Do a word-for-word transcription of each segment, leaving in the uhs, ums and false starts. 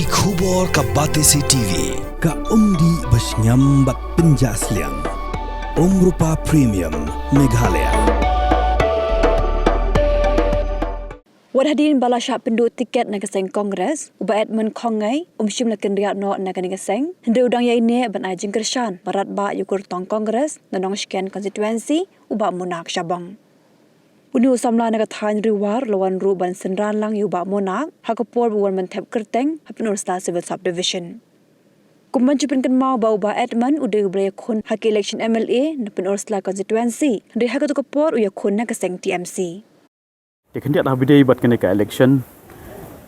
Ki khubor ka Batesi T V, ka umdih ba shngiam bad pynjah sliang. Umrupa Premium, Meghalaya. Wat hadien ba la shah pynduh tiket na ka seng Congress, u Bah Edmund Khongei um shym la kynriah noh na kane ka seng, hynrei u dang ïaineh ban ai jingkyrshan ba radbah ïa u kyrtong Congress na Nongshken constituency, u Bah Munak Shabong. Une u samla na ka thaiñ Ri War la wan ruh ban synran lang ïa u Bah Munak ha ka por ba u wan ban thep kyrteng ha Pynursla Civil Subdivision. Kum ban shu pynkynmaw ba u Bah Edmund u dei uba la ïakhun ha ka election M L A na Pynursla constituency, hynrei ha katto ka por u ïakhun na ka seng T M C. Te khyndiat ha ba ïadei bad kane ka election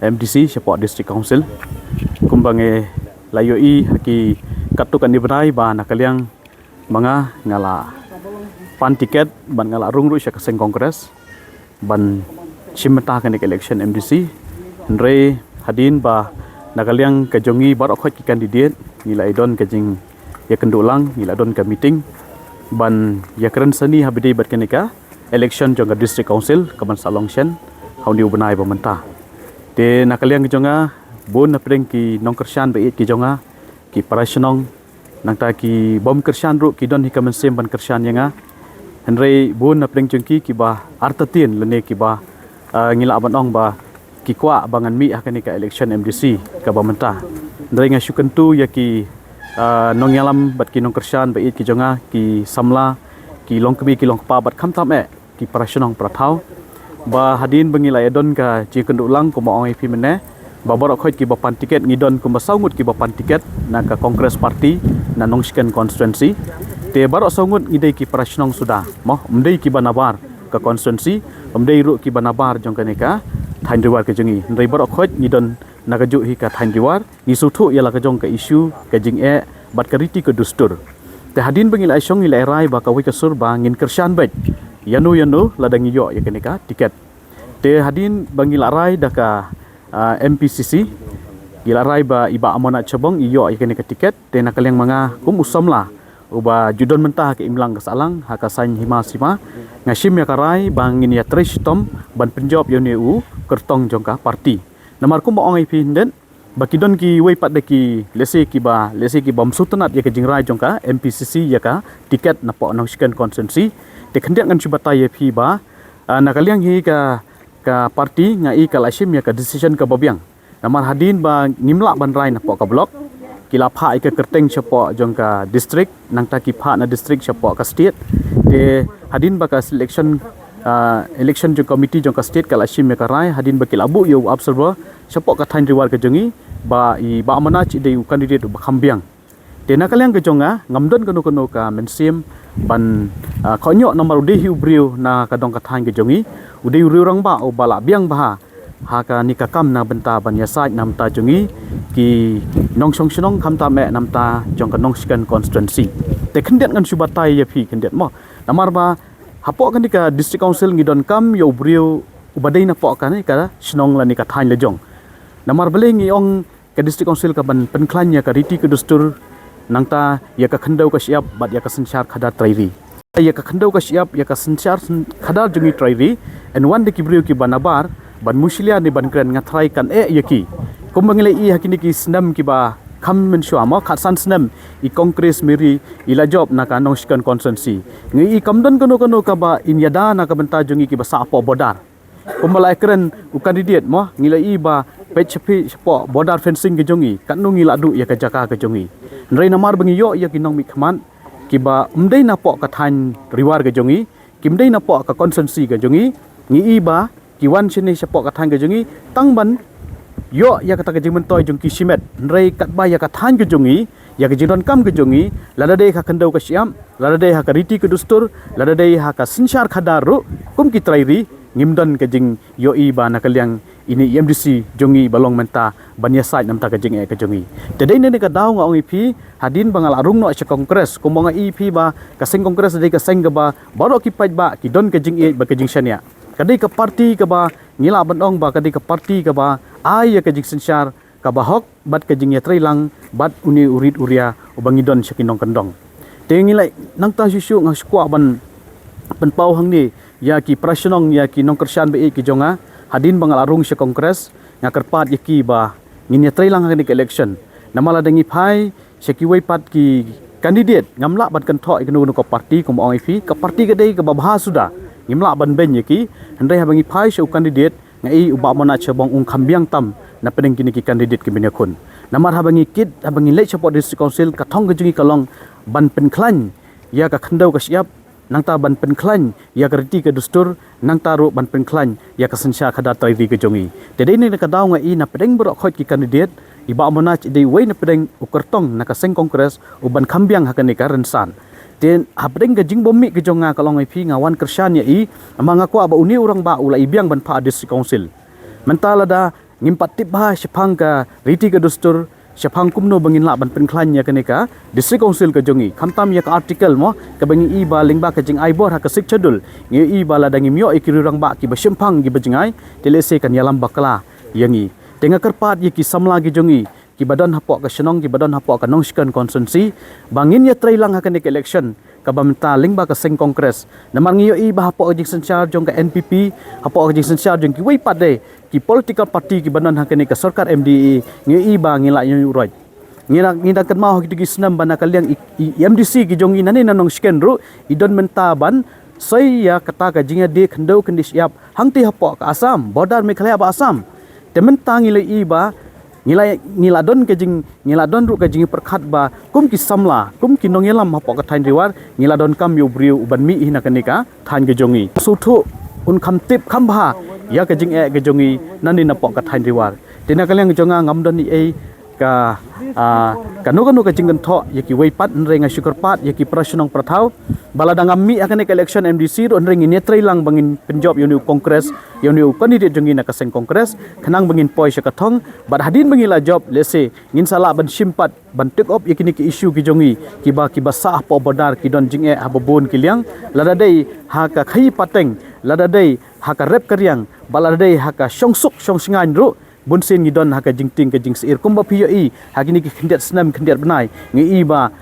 M D C shapoh District Council, kumba ngi la ïohi ha ki katto katne bnai ba na ka liang ma nga, nga la pan tiket bad nga la rung ruh sha ka seng Congress ban shim bynta kane ka election M D C. Hynrei hadien ba na ka liang ka jong ngi baroh khoit ki candidate ngi la ïadon ka jingïakynduh lang, ngi la don ka meeting ban ïakren sani ha ba ïadei bad kane ka election jong ka District Council kaban sa long shen ha une u bnai ba mynta. Te na ka liang ka jong nga, bun na pdeng ki nongkyrshan ba ïeit ki jong nga, ki para shnong, nangta ki bym kyrshan ruh ki don hi ka mynsiem ban kyrshan ïa nga. Hynrei bun na pdeng jong ki kiba artatien lane kiba, ah, ngi lah ban ong ba ki kwah ba ngan mih ha kane ka election M D C kaba mynta. Hynrei nga shu kyntu ïa ki, ah, nongïalam bad ki nongkyrshan ba ïeit ki jong nga, ki samla, ki longkmie ki longkpa bad khamtam eh ki para shnong para thaw, ba hadien ba ngi la ïadon ka jingïakynduh lang kumba ong ïa phi mynne, ba baroh khoit kiba pan tiket, ngi don kumba saw ngut kiba pan tiket na ka Congress Party na Nongshken constituency. Te baroh saw ngut ngi dei ki para shnong suda, mo, ym dei kiba nabar ka constituency, ym dei ruh kiba nabar jong kane ka thaiñ Ri War ka jong ngi. Hynrei baroh khoit ngi don na kajuh hi ka thaiñ Ri War, ngi sngewthuh ïa la ka jong ka issue, ka jingeh bad ka riti ka dustur. Te hadien ba ngi la ïashong ngi la rai ba kawei ka sur ba ngin kyrshan beit ïano ïano lada ngi ïoh ïa kane ka tiket. Te hadien ba ngi la rai da ka, ah, M P C C, ngi la rai ba i Bah Amarnath Shabong i ïoh ïa kane ka tiket. Te na ka liang ma nga kum u samla uba ju don mynta ha ka imlang ka sahlang ha ka saiñ hima sima, nga shim ïa ka rai ba ngin ïatrei shitom ban pynjop ïa une u kyrtong jong ka party. Namar kumba ong ïa phi hyndet, ba ki don kiwei pat de ki, lehse kiba, lehse kibym sngewtynnat ïa ka jingrai jong ka M P C C ïa ka tiket napoh Nongshken constituency. Te khyndiat ngan shu batai ïa phi ba, ah, na ka liang hi ka, ka party nga i ka la shim ïa ka decision kaba biang. Namar hadien ba ngim lah ban rai napoh ka block, ki la phah ïa ka kyrteng shapoh jong ka district, nangta ki phah na district shapoh ka state. Te hadien ba ka selection, ah, election jong committee jong ka state ka la shim ïa ka rai, hadien ba ki la buh ïa u observer shapoh ka thaiñ Ri War ka jong ngi ba i Bah Amarnath i dei u candidate uba kham biang. Te na ka liang ka jong nga, ngam don kano kano ka mynsiem ban, ah, khohñioh namar u dei hi u briew na ka dong ka thaiñ ka jong ngi, u dei u riew rangbah uba la biang bha ha kane ka kam na bynta ban ïasaid na bynta jong ngi ki nongshong shnong, khamtam eh na bynta jong ka Nongshken constituency. Te khyndiat ngan shu batai ïa phi khyndiat mo. Namar ba hapoh kane ka District Council ngi donkam ïa u briew uba dei napoh kane ka shnong lane ka thaiñ la jong. Namar balei ngi ong ka District Council kaban pynkhlaiñ ïa ka riti ka dustur, nangta ïa ka khyndew ka shyiap bad ïa ka synshar khadar trai ri. Ïa ka khyndew ka shyiap, ïa ka synshar syn-, khadar jong ngi trai ri, yn wan da ki briew kiba nabar ban mushlia ne ban kren, nga tharai kan eh ïa ki. Kumba ngi la i ha kine ki snem kiba kham mynshuwa mo, khatsan snem i Congress Mary i la jop na ka Nongshken constituency. Ngi i kam don kano kano kaba in ïada na ka bynta jong ngi kiba sah hapoh border. Kumba la kren u candidate mo, ngi la i ba peit shaphang shapoh border fencing ka jong ngi, katno ngi la duh ïa ka jaka ka jong ngi. Hynrei namar ba ngi ïoh ïa ki nongmihkhmat kiba ym dei napoh ka thaiñ Ri War ka jong ngi, kim dei napoh ka constituency ka jong ngi, ngi i ba ki wan shane shapoh ka thaiñ ka jong ngi tang ban ïoh ïa kata ka jingmyntoi jong ki shimet. Hynrei katba ïa ka thaiñ ka jong ngi, ïa ka jingdonkam ka jong ngi, lada dei ha ka khyndew ka shyiap, lada dei ha ka riti ka dustur, lada dei ha ka synshar khadar ruh, kum ki trai ri, ngim don ka jingïohi ba na ka liang ine i M D C jong ngi ba long mynta ban ïasaid na bynta ka jingeh ka jong ngi. Te dei na kane ka daw nga ong ïa phi, hadien ba nga la rung noh sha Congress, kumba nga i ïa phi ba ka seng Congress dei ka seng kaba baroh ki paidbah ki don ka jingïeit bad ka jingshaniah. Ka dei ka party kaba ngi lah ban ong ba ka dei ka party kaba ai ïa ka jingsynshar kaba hok bad ka jingïatreilang bad une u rit u ria uba ngi don sha ki nongkyndong. Te ngi la, nangta shuh shuh nga shu kwah ban pynpaw hangne ïa ki para shnong, ïa ki nongkyrshan ba ïeit ki jong nga, hadien ba nga la rung sha Congress, nga kyrpad ïa ki ba Ngin ïatreilang ha kane ka election. Namar lada ngi phai sha kiwei pat ki candidate, ngam lah ban kynthoh ïa kano kano ka party, kum ong ïa phi, ka party ka dei kaba bha suda. Ngim lah ban beiñ ïa ki, hynrei haba ngi phai sha u candidate, nga i u Bah Manoj Shabong um kham biang tam na pdeng kine ki candidate kiba ïakhun. Namar haba ngi kit, haba ngi leit shapoh District Council, ka thong ka jong ngi ka long ban pynkhlaiñ ïa ka khyndew ka shyiap, nangta ban pynkhlaiñ ïa ka riti ka dustur, nangta ruh ban pynkhlaiñ ïa ka synshar khadar trai ri ka jong ngi. Te dei na kane ka daw nga i na pdeng baroh khoit ki candidate, i Bah Manoj i dei uwei na pdeng u kyrtong na ka seng Congress uban kham biang ha kane ka rynsan. Te ha pdeng ka jingbym mih ka jong nga, ka long ïa phi, nga wan kyrshan ïa i, namar nga kwah ba une u rangbah u la i biang ban phah District Council. Mynta lada ngim pat tip bha shaphang ka riti ka dustur, shaphang kumno ba ngin lah ban pynkhlaiñ ïa kane ka District Council ka jong ngi, khamtam ïa ka article mo, kaba ngi i ba lyngba ka jingai bor ha ka Sixth Schedule, ngi i ba lada ngim ïoh ïa ki rangbah kiba shemphang kiba jngai, te lehse kan ïalam bakla ïa ngi. Te nga kyrpad ïa ki samla ki jong ngi, kiba don hapoh ka shnong, kiba don hapoh ka Nongshken constituency, ba ngin ïatreilang ha kane ka election kaba mynta lyngba ka seng Congress. Namar ngi ïohi ba hapoh ka jingsynshar jong ka N P P, hapoh ka jingsynshar jong kiwei pat de ki political party kiba don ha kane ka sorkar M D A, ngi ïohi ba ngi la ïohi u roi. Ngi dang, ngi dang kynmaw ha kito ki snem ba na ka liang i, i, i M D C ki jong ngi nangne na Nongshken ruh i don mynta ban soi ïa kata ka jingïadie khyndew khyndiat shyiap hangtei hapoh ka Assam, border Meghalaya bad Assam. Te mynta ngi la ïohi ba ngi la, ngi la don ka jing, ngi la don ruh ka jingpyrkhat ba kum ki samla, kum ki nongïalam hapoh ka thaiñ Ri War, ngi la donkam ïa u briew uban mih hi na kane ka thaiñ ka jong ngi. Sngewthuh un kham tip kham bha ïa ka jingeh ka jong ngi nangne napoh ka thaiñ Ri War. Te na ka liang jong nga ngam don ei ei ka, ah, kano kano ka jingkynthoh ïa kiwei pat, hynrei nga shu kyrpad ïa ki para shnong para thaw ba lada ngam mih ha kane ka election M D C ruh, hynrei ngin ïatreilang ba ngin pynjop ïa une u Congress, ïa une u candidate jong ngi na ka seng Congress, khnang ba ngin poi sha ka thong, bad hadien ba ngi la jop, lehse ngin sa lah ban shim pat ban take up ïa kine ki issue ki jong ngi, kiba, kiba sah hapoh border, ki don jingeh ha ba bun ki liang, lada dei ha ka khaïi pateng, lada dei ha ka rep ka riang, bad lada dei ha ka shongsuk shongshngaiñ ruh, bunsien ngi don ha ka jingtieng ka jingsyier. Kumba phi ïohi ha kine ki khyndiat snem khyndiat bnai, ngi i ba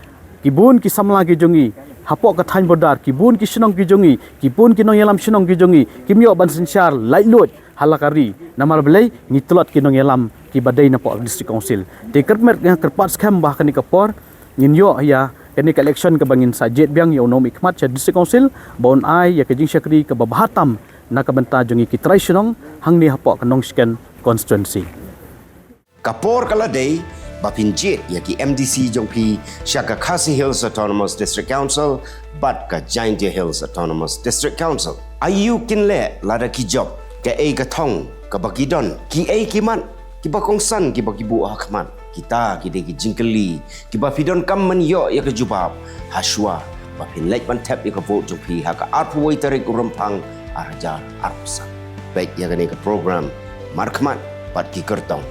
ki bun ki samla ki jong ngi hapoh ka thaiñ border, ki bun ki shnong ki jong ngi, ki bun ki nongïalam shnong ki jong ngi, kim ïoh ban synshar laitluid ha la ka ri. Namar balei? Ngi tlot ki nongïalam kiba dei napoh District Council. Te kyrmet nga kyrpad skhem ba ha kane ka por ngin ïoh ïa kane ka election kaba ngin sa jied biang ïa u nongmihkhmat sha District Council, ba un ai ïa ka jingshakri kaba bha tam na ka bynta jong ngi ki trai shnong hangne hapoh ka Nongshken constituency. Ka por ka la dei ba phin jied ïa ki M D C jong phi sha ka Khasi Hills Autonomous District Council bad ka Jaintia Hills Autonomous District Council. Aïu kin leh lada ki jop? Kaei ka thong kaba ki don? Kiei ki mat kiba kongsan kiba ki buh ha khmat? Kita ki dei ki jingkylli kiba phi donkam ban ïoh ïa ka jubab hashwa ba phin leit ban thep ïa ka vote jong phi ha ka arphew wei tarik u Rymphang ar hajar arphew san. Peit ïa kane ka program Markhmat bad ki kyrtong.